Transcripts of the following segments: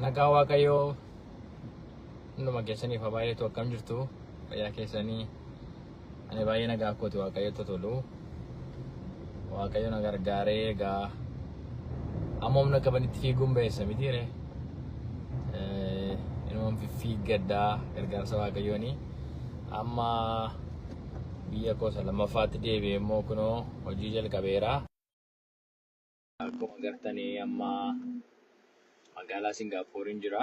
Nagaa Waaqayyoo hunduma keessaniif haa baay'atu. Akkam jirtu? Fayyaa keessanii? Ani baay'ee nagaa kooti, Waaqayyotti tolu. Waaqayyo na gargaaree egaa amma humna qabanitti fiiguun ba'eessa mitiire. Inuman fiffiiggaddaa gargaarsa Waaqayyooni. Amma biyya koo isa lammaffaatti deebi'ee immoo kunoo hojii jalqabeera. Akkuma agartanii amma magaalaa Singaappooriin jira.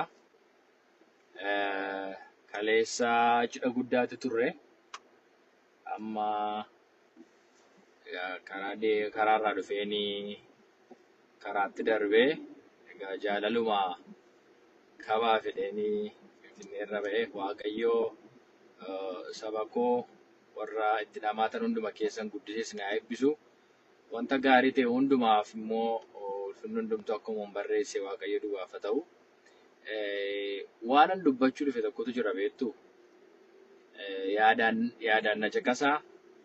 Kaleessa cidha guddaatu turre. Amma karaa karaarraa dhufeeni karaatti darbee egaa jaalaluma kabaa fedheeni Finfinnee irra ba'e. Waaqayyoo saba koo warra itti dhamaatan hunduma keessan guddisee isin haa eebbisu. Wanta gaarii ta'e hundumaaf immoo ulfinni hundumtuu akkuma barreesse Waaqayyo duwwaaf haa ta'u. Waanan dubbachuu dhufe tokkotu jira beektu. Yaadaan yaadaan na caqasaa.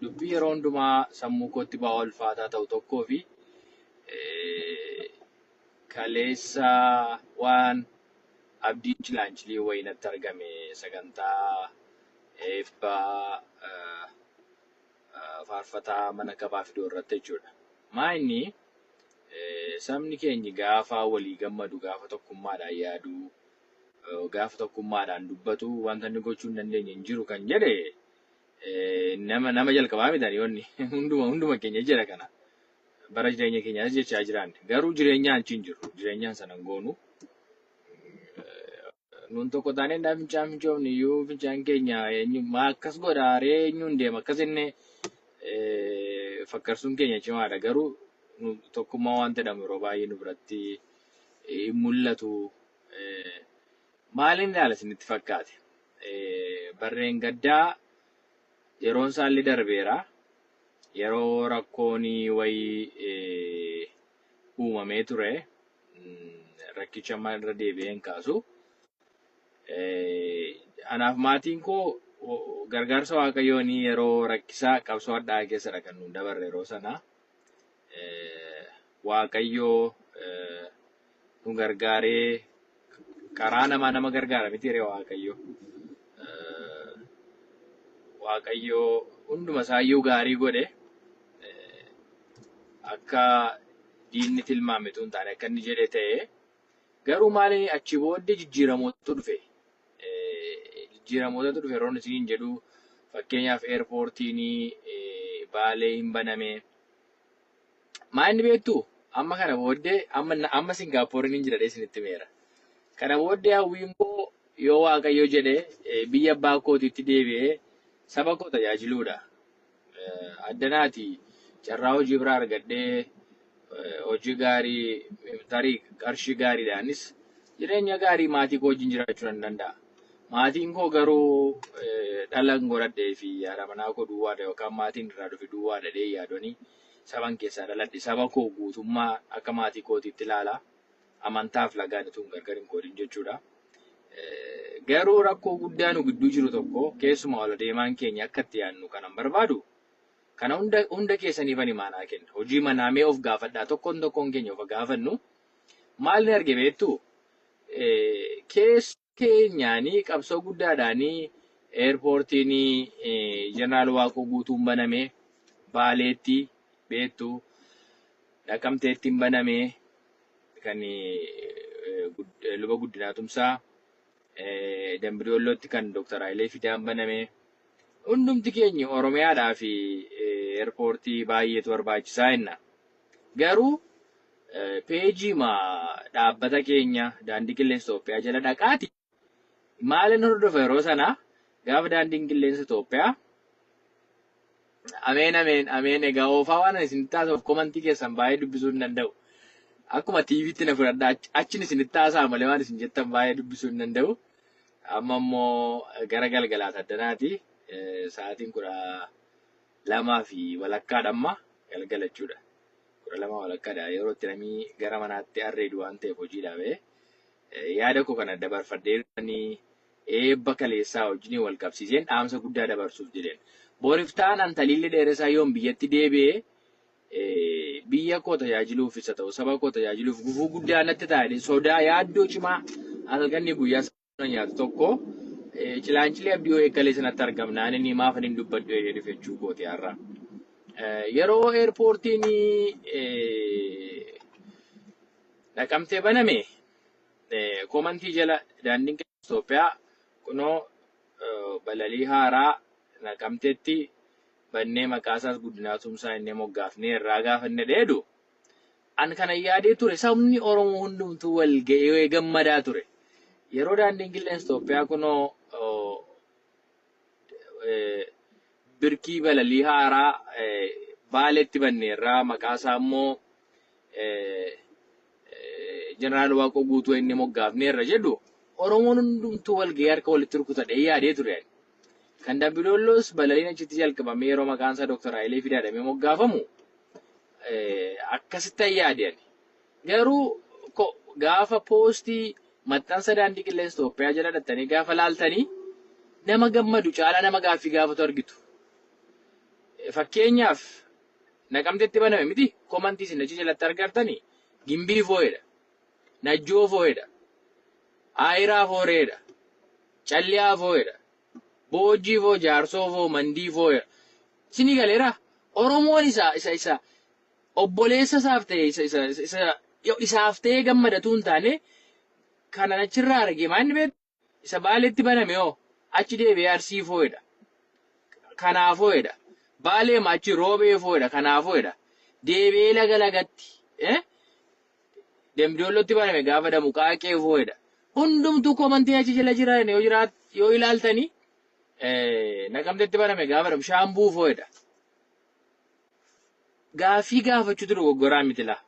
Dubbii yeroo hundumaa sammuu kootti ba'aa ulfaataa ta'u tokkoo fi kaleessa waan abdiin cilaancilii wayii natti argame sagantaa eebbaa faarfataa mana kabaa fiduu irratti jechuudha. Maa inni sabni keenyi gaafa walii gammadu, gaafa tokkummaadhaan yaadu, gaafa tokkummaadhaan dubbatu wanta inni gochuu hin dandeenye hin jiru kan jedhe nama jalqabaa miti ani yoonni hunduma keenya jedha kana. Bara jireenya keenyaas jechaa jiraanne. Garuu jireenyaan achi hin jiru. Jireenyaan sana hin goonu. Nuun tokko taanee innaa fincaan fincoofne iyyuu fincaan keenya eenyu maa akkas godha ree eenyuun deema akkas jennee fakkarsuun keenya cimaadha. Garuu nu tokkummaa waan jedhamu yeroo baay'ee nu biratti hin mul'atu. Maaliin ilaala isinitti fakkaate? Barreen gaddaa yeroon isaallee darbeera. Yeroo rakkoon wayii uumamee ture. Rakkicha amma irra deebi'ee hin kaasu. Anaaf maatiin koo gargaarsa Waaqayyoon yeroo rakkisaa qabsoo hadhaa'aa keessadha kan nuun dabarre yeroo sana. Waaqayyoo nu gargaaree karaa namaa nama gargaara miti ree Waaqayyo. Waaqayyo hunduma isaayyuu gaarii godhe akka diinni tilmaame utuu hin taane akka inni jedhe ta'e. Garuu maali achi booddee jijjiiramootatu dhufe. Jijjiiramootatu dhufe yeroon isiniin jedhu fakkeenyaaf eerpoortiin Baalee hin baname. Maa inni beektu amma kana booddee amma Singaappooriin hin jira isinitti himeera. Kana booddee hawwiin koo yoo Waaqayyo jedhe biyya abbaa kootiitti deebi'ee saba koo tajaajiluudha. Addanaati carraa hojii biraa argadhee hojii gaarii tarii qarshii gaariidhaanis jireenya gaarii maatii koo wajjin jiraachuu nan danda'a. Maatiin koo garuu dhala hin godhadhee fi haadha manaa koo duwwaadha yookaan maatiin irraa dhufe duwwaadha jedhee yaadonni saban keessaa dhaladhe saba koo guutummaa akka maatii kootiitti ilaala. Amantaaf lagaan utuu hin gargar hin qoodin jechuudha. Garuu rakkoo guddaa nu gidduu jiru tokko keessumaa ol adeemaan keenya akka itti yaadnu kanan barbaadu kana hunda hunda keessaniif ani maanaa kenna. Hojii manaa mee of gaafadhaa tokkoon tokkoon keenya of gaafannu maal ni arge beektu keessa keenyaanii qabsoo guddaadhaanii eerpoortiin Jeneraal Waaqoo guutuun baname Baaleetti beektu Naqamteetti hin baname kan luba Guddinaa Tumsaa Dambidollootti kan Dr. Hayilee Fidaan baname. Hundumti keenya Oromiyaadhaa fi eerpoortii baay'eetu barbaachisaa jenna. Garuu peejiima dhaabbata keenya daandii qilleensa Itoophiyaa jala dhaqaati maalin hordofa yeroo sana gaafa daandiin qilleensa Itoophiyaa ameen ameen ameen egaa oofaa waan ani isinitti haasa'uuf komantii keessan baay'ee dubbisuu hin danda'u. Akkuma TVtti na fudhadha achin isinitti haasa'a malee waan isin jettan baay'ee dubbisuu hin danda'u. Amma immoo gara galgalaas addanaati. Sa'aatiin 12:30dha amma galgala jechuudha. 12:30dha yeroo itti namni gara manaatti arreedu waan ta'eef hojiidhaa ba'ee yaada koo kana dabarfadhee eebba kaleessaa wajjin wal qabsiiseen dhaamsa guddaa dabarsuuf jedheen. Boriftaan an Taliillee Dheeressaa yoon biyyatti deebi'ee biyya koo tajaajiluuf isa ta'u saba koo tajaajiluuf gufuu guddaa natti ta'a jedhee sodaa yaaddoo cimaa Halkanni guyyaa sana nyaatu tokko cilaancilee abdii wayii kalee sanatti argamnaan inni maaf hin dubbadhu jedhee dhufe jechuu kooti har'a. Yeroo airportiin Naqamtee baname, commentii jala daandiin Itoophiyaa kunoo balalii haaraa Naqamteetti bannee maqaa isaas Guddinaa Tumsaa innee moggaafnee irraa gaafanne dheedu. An kana yaadee ture, sabni Oromoo hundumtuu wal ga'ee gammadaa ture. Yeroo daandiin qilleensa Itoophiyaa kunoo birkii balalii haaraa Baaleetti banneerraa, maqaa isaa immoo Jeneraal Waaqoo Guutuu inni moggaafneerra jedhu, Oromoon hundumtuu wal ga'ee harka walitti rukutadhee yaadee ture. Kan Dambidoolloos balaliin achitti jalqabamee yeroo maqaan isaa Dr. Hayilee Fidaa jedhamee moggaafamu akkasitti yaade ani. Garuu gaafa postii maxxansa daandii qilleensa Itoophiyaa jala dhattanii gaafa laaltanii, nama gammadu caalaa nama gaaffii gaafatu argitu. Fakkeenyaaf, Naqamteetti baname miti, commentii isin achi jalatti argartanii Gimbii foo'edha. Najjoo foo'edha. Aayiraa fooreedha. Calliyaa foo'edha. Boojjii foo, Jaarsoo foo, Mandii foo'edha. Isinii galeera? Oromoon isa obboleessa isaaf ta'e, isa isaaf ta'ee gammadatu hin taane, kanan achirraa arge maa inni beektu? Isa Baaleetti baname hoo achi deebi'ee Arsii foo'edha. Kanaafoo jedha. Baalee achi Roobee foo'edha. Kanaafoo jedha. Deebi'ee laga lagatti Dambidoollotti baname gaafa damu Qaaqee foo'edha. Hundumtuu commentii achi jala jiran yoo jiraat yoo ilaaltanii, Naqamtetti baname gaafa damu Shaambuu foo'edha. Gaaffii gaafachuutu dogoggoraa miti laa.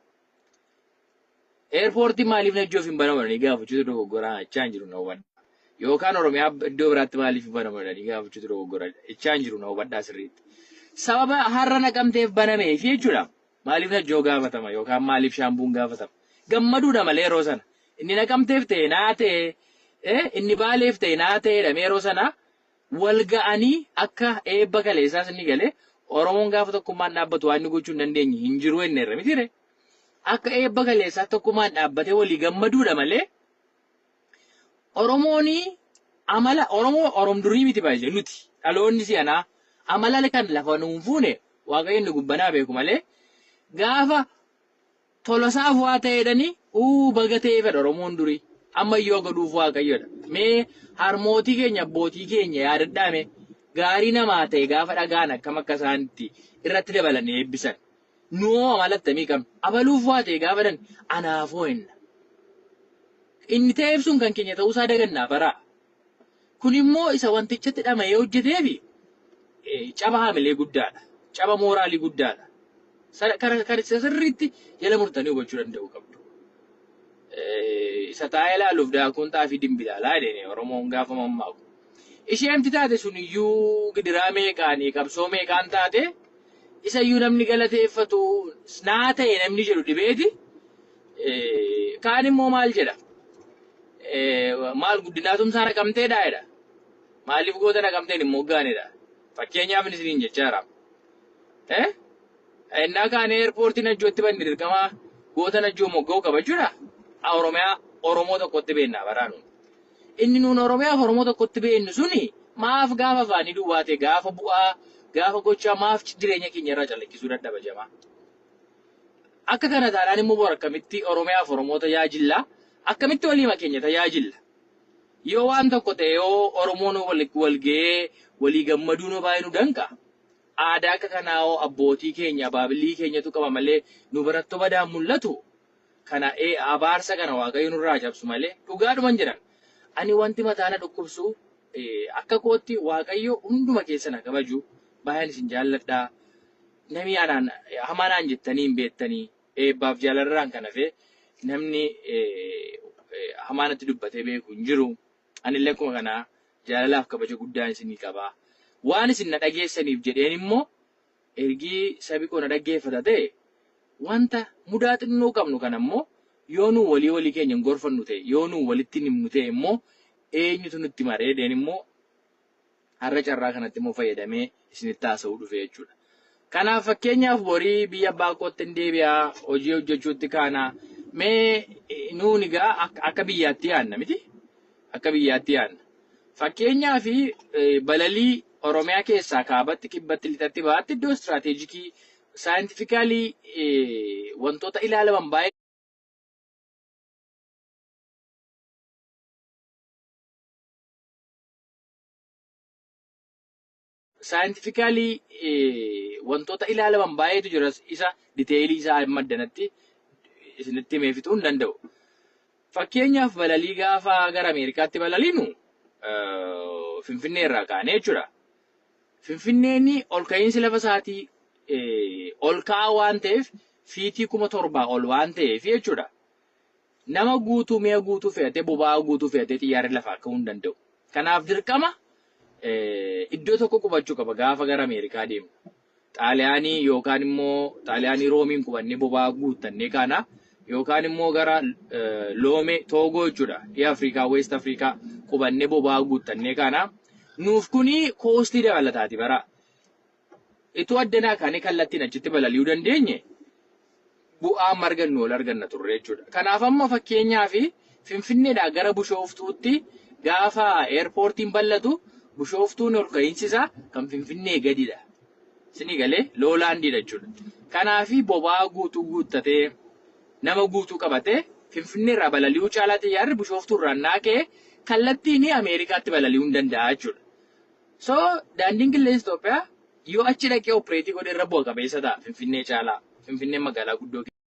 Airportiin maaliif Najjoof hin banamu jedhanii gaafachuutu dogoggoraa jechaa hin jiru, na hubadhaa. Yookaan Oromiyaa iddoo biraatti maaliif hin banamu jedhanii gaafachuutu dogoggora jechaa hin jiru, na hubadhaa sirriitti. Sababa har'a Naqamteef banameef jechuudha. Maaliif Najjoo gaafatama yookaan maaliif Shaambuun gaafatama? Gammaduudha malee yeroo sana. Inni Naqamteef ta'e naa ta'e, inni Baaleef ta'e naa ta'edha yeroo sana wal ga'anii akka eebba kaleessaas inni galee Oromoon gaafa tokkummaan dhaabbatu waan inni gochuu hin dandeenye hin jiru jenneerra mitiire. Akka eebba kaleessaa tokkummaan dhaabbatee walii gammaduudha malee, Oromoon amala Oromoo Orom durii miti baay'ee, nuti dhaloonni si'anaa amala kan lafa nuun fuune Waaqayyo inni gubbanaa beeku malee, gaafa Tolosaaf waa ta'eedhani uu baga ta'ee fedha Oromoon durii. Ammayyoo godhuuf Waaqayyodha. Mee harmootii keenya, abbootii keenya yaadadhaa, mee gaarii namaa ta'e gaafa dhagaan akkam akka isaan itti irratti dabalanii eebbisan. Nuoo amala attamii qabna? Abaluuf waa ta'e gaafa dhan anaafoo henna. Inni ta'eef sun kan keenya ta'uusaa dagannaa baraa. Kun immoo isa wantichatti dhama'ee hojjeteefi caba haamilee guddaadha. Caba mooraalii guddaadha. Kana sirriitti jala murtanii hubachuu danda'uu qabdu. Isa taa'ee ilaaluuf daakuun xaafii dimbilaalaa jedheen Oromoon gaafa mammaaku. Isheen taate sun iyyuu gidiraa meeqaanii qabsoo meeqaan taate, isa iyyuu namni galateeffatu naa ta'e namni jedhu dhibeeti. Kaan immoo maal jedha? Maal Guddinaa Tumsaa Naqamteedha jedha. Maaliif goota Naqamteen hin moggaanedha? Fakkeenyaaf inni isiniin jechaara. Innaa kaanee airportii Najjootti banne dirqama goota Najjoo mogga'uu qaba jechuudha. Oromiyaa Oromoo tokkotti beennaa baraanu. Inni nuun Oromiyaaf Oromoo tokkotti beennu suni maaf gaafa afaanii duwwaa ta'e, gaafa bu'aa, gaafa gochaa maaf jireenya keenya irraa calaqqisuu dadhaba jamaa? Akka kana taanaan immoo bor akkamitti Oromiyaaf Oromoo tajaajilla? Akkamitti waliima keenya tajaajilla? Yoo waan tokko ta'e, yoo Oromoon wal ga'ee walii gammaduu nu baay'ee nu danqa. Aadaa akka kanaa hoo abbootii keenya, abaabilii keenyatu qaba malee nu biratti badaan mul'atu. Kana abaarsa kana Waaqayyo nurraa cabsu malee dhugaadhuman jedhan. Ani wanti mataa na dhukkubsu, akka kootti Waaqayyo hunduma keessa na kabaju, baay'een isin jaalladhaa. Namni anaan hamaa naan jettanii hin beektanii, eebbaaf jaalalarraan kan hafe namni hamaa natti dubbatee beeku hin jiru. Anillee akkuma kanaa jaalalaaf kabaja guddaan isinii qaba. Waan isin na dhageessaniif jedheen immoo, ergii sabi koo na dhaggeeffata ta'e, wanta mudaa xinnoo qabnu kana immoo yoo nu walii walii keenya hin gorfannu ta'e, yoo nu walitti hin himnu ta'e immoo eenyutu nutti maree jedheen immoo har'a carraa kanatti immoo fayyadamee isinitti haasa'uu dhufe jechuudha. Kanaaf fakkeenyaaf borii biyya abbaa kootti hin deebi'aa, hojii hojjechuutti kaana. Mee nuuni egaa akka biyyaatti yaadna miti. Akka biyyaatti yaadna. Fakkeenyaaf, balalii Oromiyaa keessaa kaabatti, kibbatti, lixatti, bahaatti iddoo strategic scientifically wantoota ilaalaman baay'ee scientifically wantoota ilaalaman baay'eetu jira. Isa detail isaa amma addanatti isinitti himee fixuu hin danda'u. Fakkeenyaaf, balalii gaafa gara Ameerikaatti balaliinu Finfinnee irraa kaanee jechuudha. Finfinneen ol ka'iinsi lafa isaatii ol ka'aa waan ta'eef, feet 7,000 ol waan ta'eef jechuudha. Nama guutuu, mi'a guutuu fe'atee, boba'aa guutuu fe'atee xiyyaarri lafaa ka'uu hin danda'u. Kanaaf dirqama iddoo tokko qubachuu qaba gaafa gara Ameerikaa deemu. Xaaliyaanii yookaan immoo Xaaliyaanii Roomiin qubannee boba'aa guuttannee kaana, yookaan immoo gara Loomee Toogoo jechuudha. Dhiha Afrikaa, West Afrikaa qubannee boba'aa guuttannee kaana. Nuuf kuni cost dabalataati bara. Ituu addanaa kaanee kallattiin achitti balali'uu dandeenye, bu'aa amma argannu ol arganna turre jechuudha. Kanaaf amma fakkeenyaaf Finfinneedhaa gara Bushooftuutti gaafa airportiin bal'atu, Bushooftuun ol ka'iinsi isaa kan Finfinnee gadidha. Isinii galee? Lowlandiidha jechuudha. Kanaaf boba'aa guutuu guuttatee, nama guutuu qabatee Finfinneerraa balali'uu caalaa xiyyaarri Bushooftuu irraa naa ka'e kallattiin Ameerikaatti balali'uu hin danda'a jechuudha. So daandiin qilleensa Itoophiyaa yoo achi dhaqee operate godhe irra bu'a qabeessa ta'a Finfinnee caalaa. Finfinneen magaalaa guddoo.